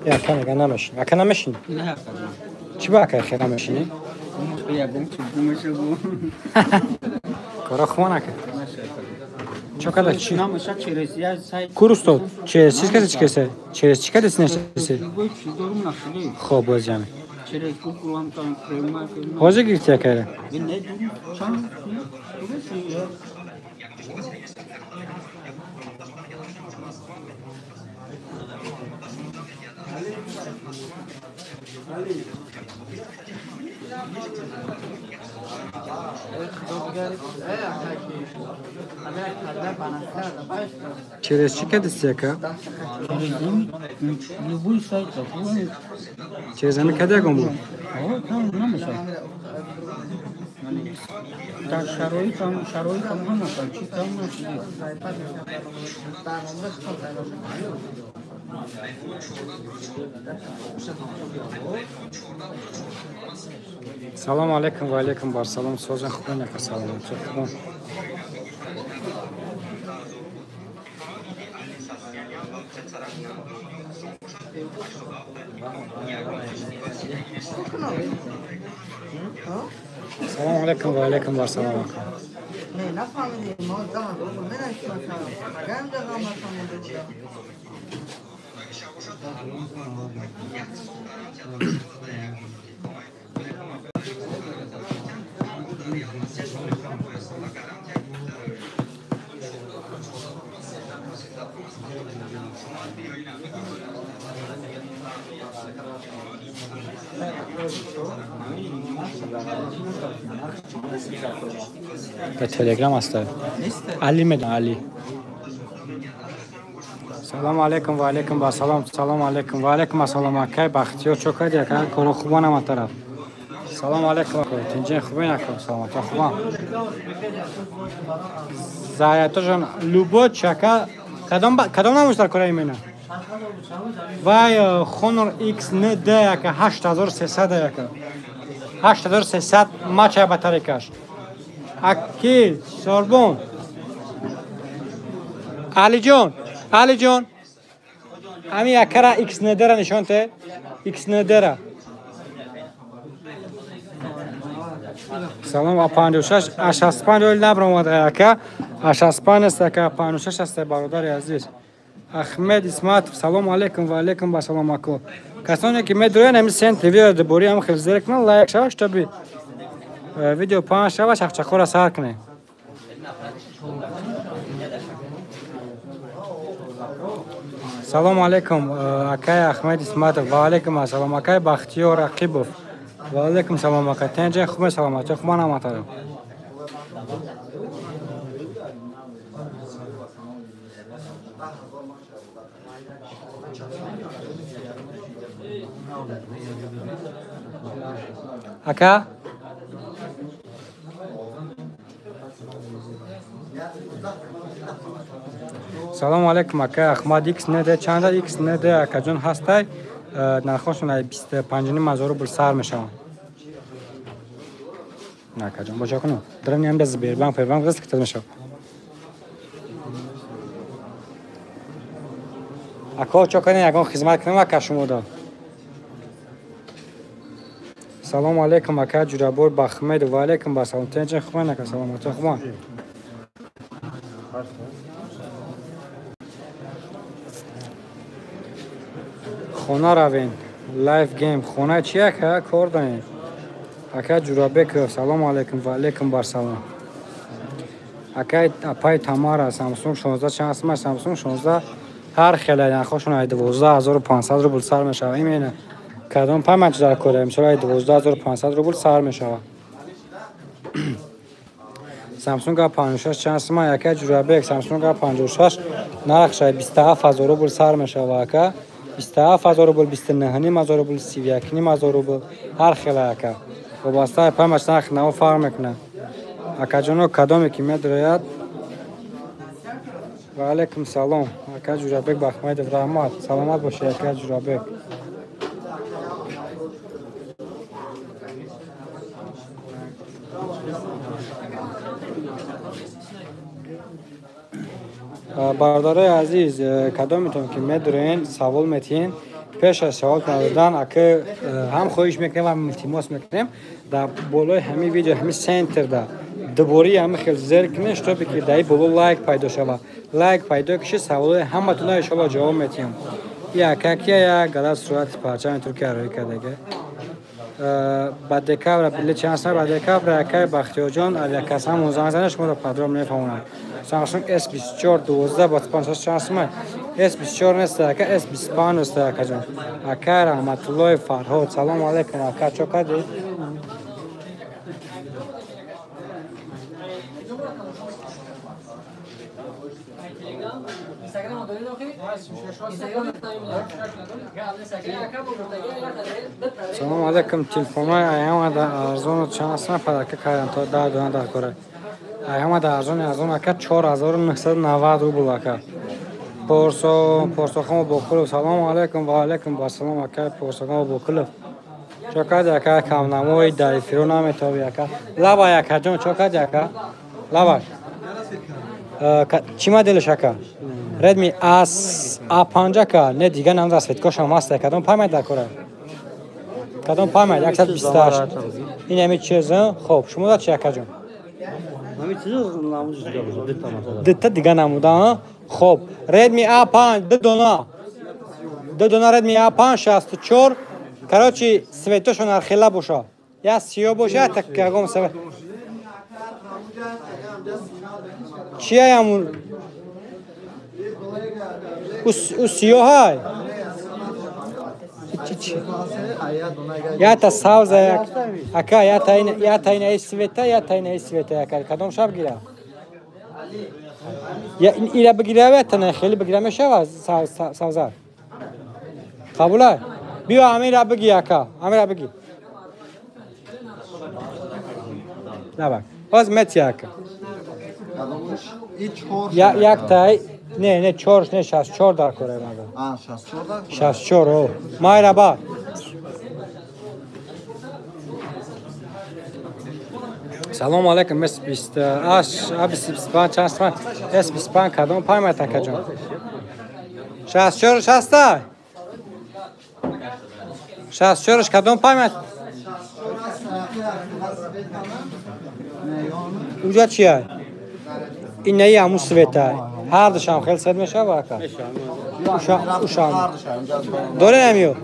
Яка мега намешин. Ака намешин? Не. Чӣ ба ака хе намешинӣ? Кора хуман ака. Чо када чи? Кур устод, через чиз кади чи кесе? Через чи кади синешаси? Хоб боз ҷами. Ҳозир гирифти акайра? Через чӣ кадисти ака? Через ҳами кади ягон буд? Дар шароитам ҳамаша чи кам нашуд. Салом алейкум ва алейкум барсалом. Созен хубон яка салом. Хубон. Салом алейкум ва алейкум барсалом. Дар Телеграм аст. Али медон Али. Салом алейкум ва алейкум ба салом. Салом алейкум ва алейкум ассалом. Акай Бахтиёр чо кардӣ ака? Коро хубон ама тараф. Салом алейкум ака. Тинҷен хубен ака. Саломат хубон. Заятожон любой чака кадом кадом намуш дар кора имена? Вай Honor XND ака 8300 ака. 8300 мача батарейкаш. Аки Сорбон. Алиҷон, Алиҷон. Ами акара XND-ра нишон те. XND-ра. Салом ва 56 65 ойл набромад ака. 65 аст ака, 56 аст бародари азиз. Ахмед Исматов, салом алейкум ва алейкум ба салом ако. Касоне ки медроян ами сентри видео дубори ам хел зер кунан лайк шава, чтобы видео паҳн шава, чақчақора сар кунем. Салом алейкум акай Ахмед Исматов ва алейкум ассалом акай Бахтиёр Рақибов. Ва алейкум салом ака. Тенҷа хуб саломатӣ хуб наматарам. Ака? Салом алейкум ака Ахмад XND чанда XND акаҷон ҳастай? Нархошон ай 25 ҳазор рубл сар мешаванд. Акаҷон боча кунам. Дарам без Сбербанк, Фербанк ғист китад мешавад. Ако чо кунем ягон хизмат кунем ака шумода. Салом алейкум ака Ҷурабор Бахмедов ва алейкум ба салом. Тенҷа хубен ака саломатӣ хубан. Хона равен. Лайф гейм. Хона чи ака? Кор даем. Ака Ҷурабеков салом алейкум ва алейкум бар салом. Ака апай Тамара Samsung 16 чанд аст? Samsung 16 ҳар хеле нархошон ай 12500 рубл сар мешавад. Именно кадом память дар кора мисол ай 12500 рубл сар мешавад. Samsung A56 чанд аст? Ака Ҷурабек Samsung A56 нархш ай 27000 рубл сар мешавад ака. 27000 рубл, 29500 рубл, 31500 рубл ҳар хеле ака. Вобаста память нарх наво фарқ мекунад. Акаҷоно кадоме ки медрояд. Ва алейкум салом. Ака Ҷурабек Бахмедов раҳмат. Саломат бошед ака Ҷурабек. Бародарои азиз, кадометон ки медроен, савол метиҳен, Пеш аз савол додан ака ҳам хоҳиш мекунем ва илтимос мекунем дар болои ҳамин видео ҳамин центрда дубори ҳамин хел зер кунем, чтобы ки дар боло лайк пайдо шава. Лайк пайдо киши саволои ҳаматона иншоалло ҷавоб метиҳам. И ака кия як галат сурати парчами Туркия роӣ кардага. Ба декабра билет чанд сомон? Ба декабра акай Бахтиёрҷон авиакасса ҳамон занг зана шуморо подробно мефаҳмонад. Samsung S24 12 бо 56 чанд сомон? S24 нест ака, S25 нест акаҷон. Ака Раҳматуллои Фарҳод, салом алайкум ака, чо кардед? Салом алайкум, телефонҳои айҳамада арзону чанд сомон падарка кардам то 10 дона дар кора. Айҳамада арзони арзон ака 4990 рубл ака. Порсохон Бокулов, салом алайкум ва алайкум ассалом ака Порсохон Бокулов. Чо карди ака камнамои дар эфиро наметоби ака. Лабай акаҷон, чо карди ака? Лабай. Чӣ моделш ака? Redmi A5 ака, не дига нам расцветкошам ҳаст, кадом память дар кора? Кадом память? 128. Ин ҳами чиз, хоб, шумо да чи акаҷон? Дитта дига намуда, хоб, Redmi A5 ду дона. Ду дона Redmi A5 64. Короче, светошон архела боша. Я сиё боша, я так ягон сабаб. Чия ямун? У сиёҳай? Ята савза як. Ака, ята ина света, ята ина света ака. Кадом шаб гира? Я ира бигира, ята на хеле бигира мешава савза. Қабула? Биё амира биги ака, амира биги. Лабак. Боз мети ака. Як тай не, не 4 не 64 дар кора мага. А, 64 дар кора. 64 о. Майра ба. Салом алейкум, S20 A25 чанд сомон? S25 кадом память акаҷон? 64 60. 64 кадом память? Уҷа чия? Ин наи ҳамун света. Ҳар душам хел свет мешава ака? Ушам. Дорем ҳамиё?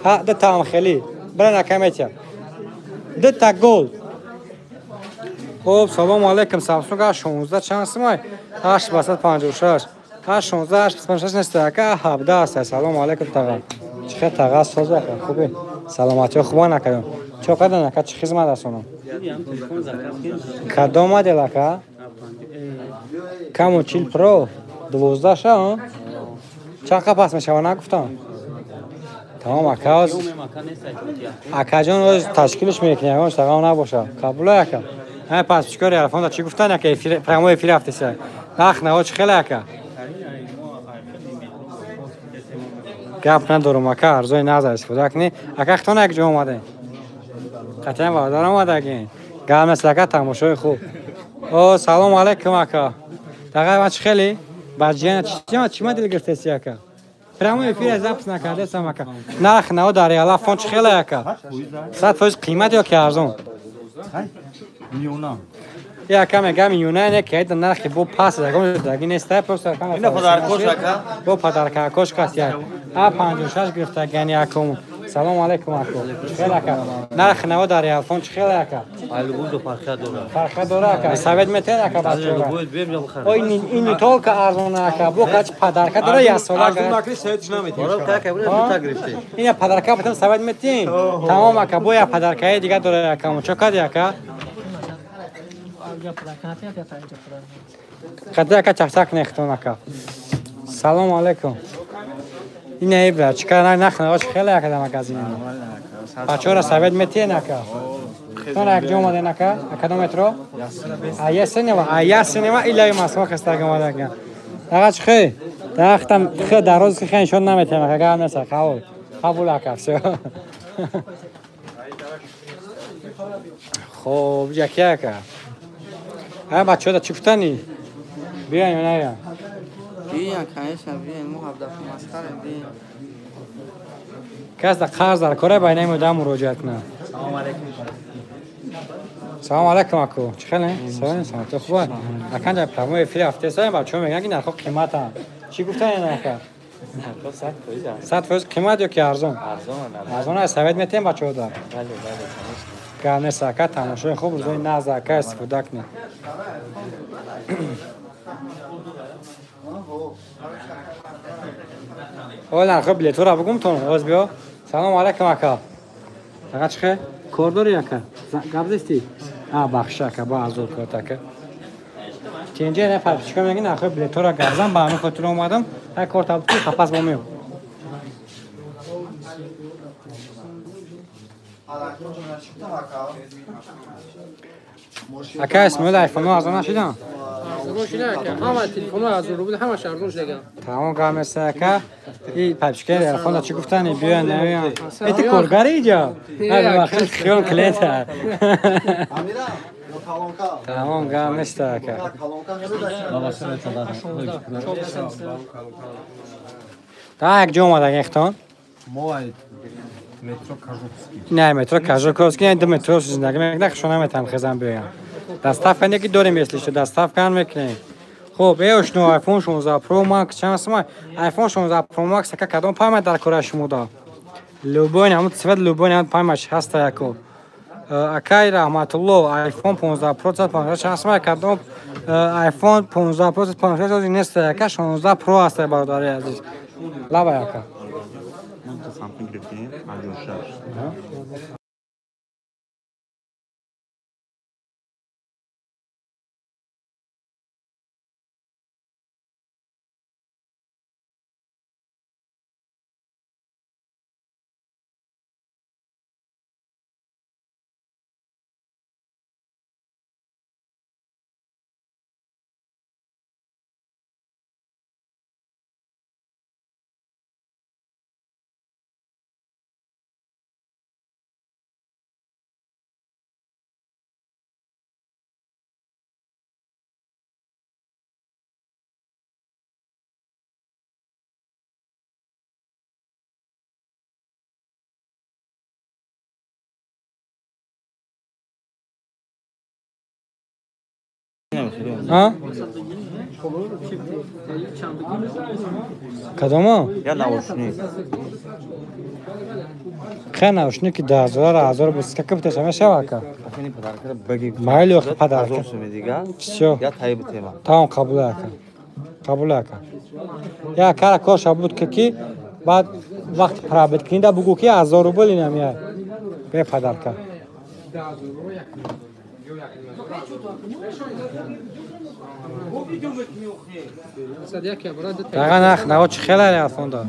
Ҳа, ду таам хели. Биран ака метия. Ду та гол. Хоб, салом алейкум, Samsung A16 чанд сомон? 856. A16 856 нест ака, A17 аст. Салом алейкум таға. Чӣ хел таға соз ака? Хубе? Саломатиё хубан акаён. Чо кардан ака? Чӣ хизмат расонам? Кадом модел ака? Камо 40 Pro 12 ша, чанд қа пас мешава нагуфтам? Тамом ака, акаҷон оз ташкилш мекунем, ягон шағам набоша. Қабулай ака. Ҳай пас чикори алфонда чӣ гуфтан ака? Эфир прямой эфир рафтеса. Нах наво чӣ хеле ака? Гап надорум ака, арзои назар истифода кунӣ. Ака хитона як ҷо омадем. Қатъиян бародар омадагин. Гап нест ака, тамошои хуб. О, салом алейкум ака. Дағай ма чӣ хеле? Баҷияна чӣ модел гирифтеси ака? Прямой эфир запис накардесам ака. Нарх наво дар Реалафон чӣ хеле ака? 100% қимат ё ки арзон? Миёна. Я ака мегам миёна не ки айда нархи бо пас ягон даги нест, просто ака. Ина подаркош ака. Бо подаркакош кас як. А 56 гирифта гани акому. Салом алейкум ака. Хеле ака. Нарх наво дар Реалфон чӣ хеле ака? Айлугузо фарқия дора. Фарқия дора ака. Совет метен ака бачаҳо. Ой, ин не только арзон ака, бо кач подарка дора я сола. Арзон накри советш наметем. Баро как ибра дута гирифте. Ина подарка потом совет метем. Тамом ака, бо я подаркаи дига дора ака. Чо кади ака? Қади ака чақчақ нехтон ака. Салом алейкум. Ина ибра чикар нах наво чӣ хеле ака дар магазин. Бачаҳоро совет метиҳен ака? Тон як ҷо омаден ака? Кадом метро? А Ясенева, а Ясенева илаи Москва хестага омадага. Ага чӣ хе? Дахтам хе дар роз хе нишон наметиҳам ака, гап нест ака. Қабул ака, всё. Хоб, яки ака. А бачаҳо чӣ гуфтанӣ? Биён ё наён? Биён, конечно, биён. Мо ҳабдаф масхарем, биён. Кас дар қарз дар кора ба инами одам муроҷиат кунад. Салом алайкум аку. Чӣ хеле? Салом, салом. Хуб. Акан ҷа прямой эфир ҳафта бачаҳо мегӯянд ки нархҳо қиматанд. Чӣ гуфтан ин ака? Нархҳо 100% 100% қимат ё ки арзон? Арзон. Арзон аст, совет метиҳем бачаҳо дар. Бале, бале, конечно. Гап нест ака, тамошои хуб, рӯзои нағз ака, истифода кунед. Ҳол нархҳои билетҳоро бугумтон, оз биё. Салом алайкум ака. Ака чӣ хел? Кор дорӣ ака? Гап зистӣ? А, бахшиш ака, ба азор корт ака. Тинҷа не подписчика мегӯянд нархҳои билетҳоро гап зан, ба ҳамин хотир омадам. Ҳай кор таб ки пас бо меом. Ака Исмоил айфонҳо арзон нашидан? Арзон шидан ака. Ҳама телефонҳо арзон рубл, ҳамаш арзон шидан. Тамом гап нест ака. И подписчикаи телефонда чӣ гуфтани? Биёян, наёян. Э ти коргари иҷо? Хиён клиента. Тамом гап нест ака. Та як ҷо омадаги ихтон? Мо метро Кажуковский. Не, метро Кажуковский, не, ду метро зиндагӣ мекунад, хушо наметавонам хезам биёям. Доставка не ки дорем, если что, доставка ҳам мекунем. Хуб, э ошно iPhone 16 Pro Max чанд сумай? iPhone 16 Pro Max ака кадом память дар кора шумо да? Любой ҳамун цвет, любой ҳамун память ҳаста яко. Акай Раҳматулло iPhone 15 Pro 156 чанд сумай? Кадом iPhone 15 Pro 156 ози нест яка 16 Pro ҳаста бародари азиз. Лаба яка. Samsung гирифтем 56. А? Кадомо? Я наушник. Хе наушники 10 000 1020 как бутеша мешава ака? Майли охи подарка. Всё. Я таиб тема. Тамом қабул ака. Қабул ака. Я кара коша буд ки баъд вақти пробит кунӣ бугу ки 1000 рубл инам я. Бе подарка. Даға нах наво чӣ хеле айфон да.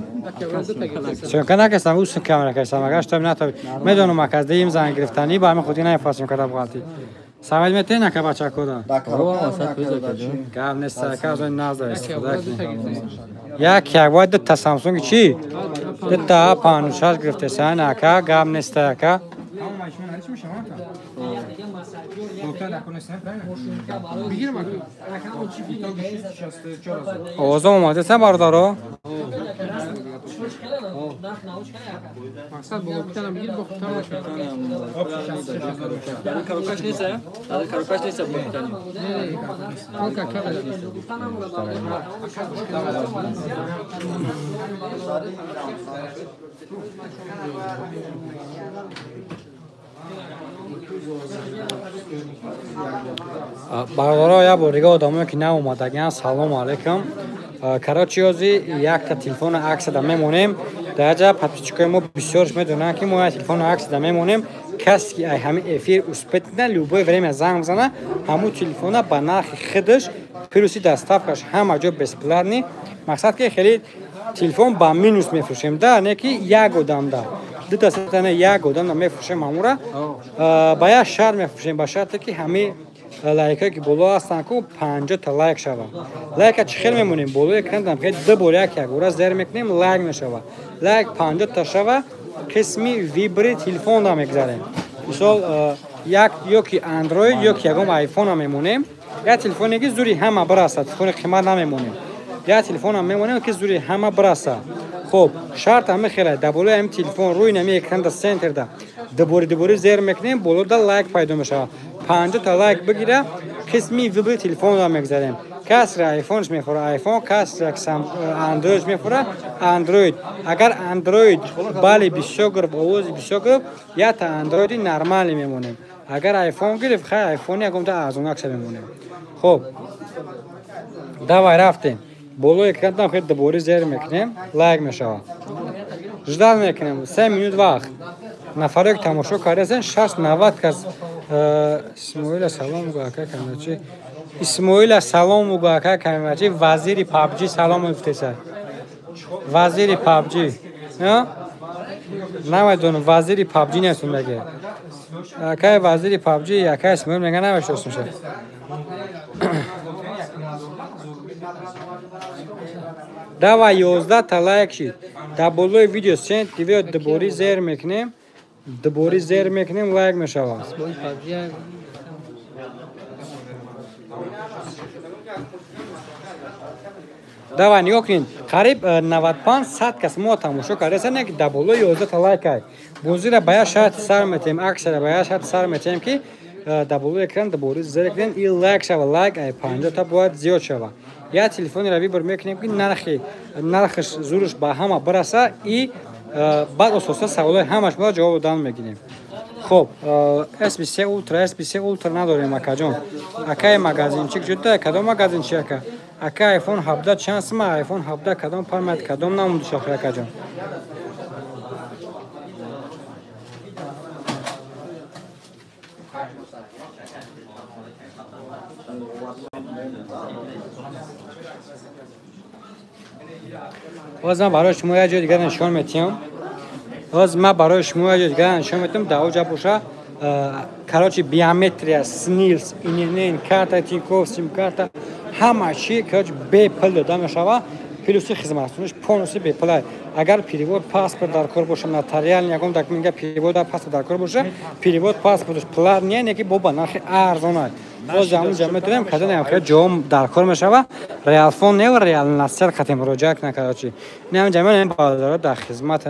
Съёмка накардам, усун камера кардам, агар штаб натаби. Медонам ака аз дим занг гирифтанӣ ба ҳамин худи нафасим карда буғалти. Савел метен ака бачакода. Гап нест ака аз он назар истифода кунед. Як як бояд дута Samsung чӣ? Дута 56 гирифтесан ака, гап нест ака. Овозом омадеса бародаро? Бародаро, як бор дига одамое ки наомадагианд, салому алайкум. Короче, ози якта телефона аксияда мемонем. Дар ҷа подписчикои мо бисёрш медонанд ки мо як телефона аксияда мемонем. Касе ки ай ҳамин эфир успеть кунад, любое время занг бизана, ҳамун телефона ба нархи худаш плюси доставкаш ҳама ҷо бесплатный. Мақсад ки хеле телефон ба минус мефурӯшем да, не ки як одамда. Дута сета не, як одамда мефурӯшем ҳамура. Ба як шарт мефурӯшем, ба шарте ки ҳамин лайкҳое ки боло ҳастанд ку 50 та лайк шавад. Лайка чӣ хел мемонем? Болои экран хел ду бор як як бора зер мекунем, лайк мешавад. Лайк 50 та шава, қисми выбори телефонда мегзарем. Мисол як ё ки Android ё ки ягон айфона мемонем. Як телефоне ки зури ҳама бирасад, телефони қимат намемонем. Як телефонам мемонем ки зури ҳама бирасад. Хоб, шарт ҳами хеле дар болои ҳами телефон рӯи нами экран да центрда дубори дубори зер мекунем, болода лайк пайдо мешавад. 50 та лайк бигира, қисми выбори телефонро мегзарем. Касри айфонш мефура айфон, касри андроидш мефура андроид. Агар андроид бали бисёр гирифт, овози бисёр гирифт, якта андроиди нормалӣ мемонем. Агар айфон гирифт, хай айфони ягонта арзонакша мемонем. Хоб, давай рафтем. Болои экранам хел дубори зер мекунем, лайк мешавад. Ждал мекунем 3 минут вақт. Нафаре ки тамошо кардасен 60-90 кас. Исмоила салом гу ака камачи. Исмоила салом гу ака камачи. Вазири PUBG салом гуфтеса. Вазири PUBG. Намедонам вазири PUBG нестум меге. Акай вазири PUBG, акай Исмоил мега намешносум ша. Давай 11 та лайк шид. Дар болои видео сент видео дубори зер мекунем. Дубори зер мекунем, лайк мешавад. Давай нигоҳ кунед, қариб 95-100 кас мо тамошо кардасан, ки дар болои 11 та лайк ай. Бозиро ба як шарти сар метем, аксияро ба як шарти сар метем, ки дар болои экран дубори зер кунем и лайк шава. Лайк ай 50 та бояд зиёд шава. Як телефонеро выбор мекунем, ки нархаш зураш ба ҳама бираса и баъд асоса саволои ҳамаш бояд ҷавоб додан мегирем. Хоб, S23 Ultra, S23 Ultra надорем, акаҷон. Акаи магазинчик ҷудда, кадом магазинчи ака? Ака iPhone 17 чанд сима? iPhone 17 кадом память, кадом намудиш охир акаҷон? Боз ман барои шумо як ҷои дигар нишон метиҳам. Боз ман барои шумо як ҷои дигар нишон метиҳам. Дар оҷа боша, короче, биометрия, СНИЛС, ИНН, карта Тинькофф, сим-карта, ҳама чи, короче, бепул дода мешава. Плюси хизматрасониш полностью бепул. Агар перевод паспорт дар кор боша, нотариал ягон документ перевод паспорт дар кор боша, перевод паспортш платный, не ки бо ба нархи арзон аст. Боз ҳамон ҷо метавонем, кадом ҳам ҷо дар кор мешава, Реалфон не, Реал Насер хати муроҷиат кунад, короче. Ин ҳам ҷамъ ин бародаро дар хизмат.